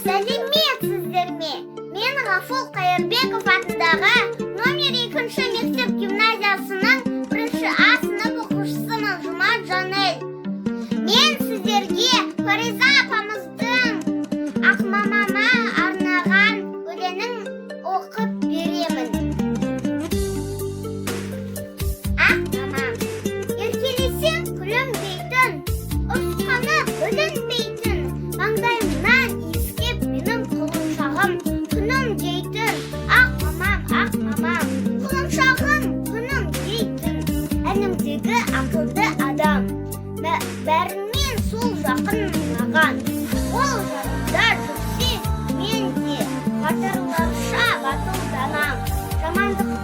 Сәлеметсіздер ме? Мен Ғафу Қайырбеков атындағы номер екінші мектеп гимназиясының бірінші А сынып оқушысымын, Жұмат Жанель. Мен сіздерге Фариза апамыздың Ақмамама арнаған өлеңін оқып беремін. Ақ мамам. Еркелесең, күлімдейтін, ұрысқаны білінбейтін, маңдайымнан иіскеп, менің құлыншағым, күнім дейтін. Ақ мамам, ақ мамам, құлыншағым, күнім дейтін. Әнімдегі ақылды адам, бәрінен сол жақын маған. Ол жанымда жүрсе, мен де батырларша батылданам. Жамандық